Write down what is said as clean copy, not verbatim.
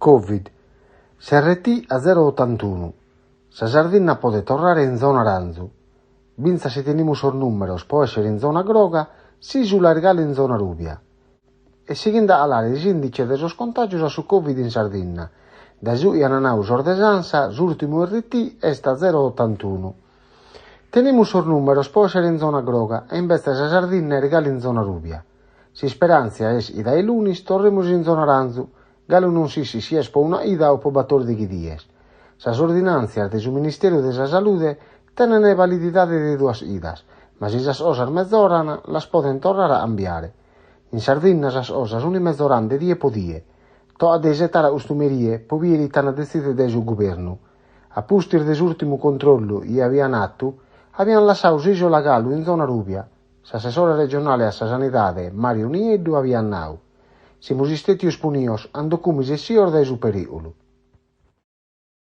Covid, s'RT a zero otantunu. Sa Sardinna podet torrare in zona arantzu. Bintzas si tenimus sos nùmeros pro èssere in zona groga, s'ìsula est galu in zona rubia. E sighende a 'alare s'ìndice de sos contàgios a su Covid in Sardinna. Dae su chi ant nadu sos de s'ANSA, s'ùrtimu RT est a zero otantunu. Tenimus sos nùmeros pro èssere in zona groga e imbetzes sa Sardinna est galu in zona rubia. S'isperàntzia est chi dae lunis torremus in zona arantzu, Galu non s'ischit si est pro una 'ida o pro batòrdighi dies. Sas ordinàntzias de su Ministeru de sa Salude tenent valididade de duas 'idas, ma si sas 'osas mezoran, las podent torrare a cambiare. In Sardinna sas 'osas sunt mezorande die po die. Tocat de isetare a custu merie pro bìdere ite ant a detzìdere dae su gubernu. A pustis de s'ùrtimu controllu chi abiant 'atu, abiant lassadu s'ìsula galu in zona rubia. S'assessore regionale a sa Sanidade, Mario Nieddu, abiat nadu, Semus istètios punios, andocumis essios dae su perìgulu.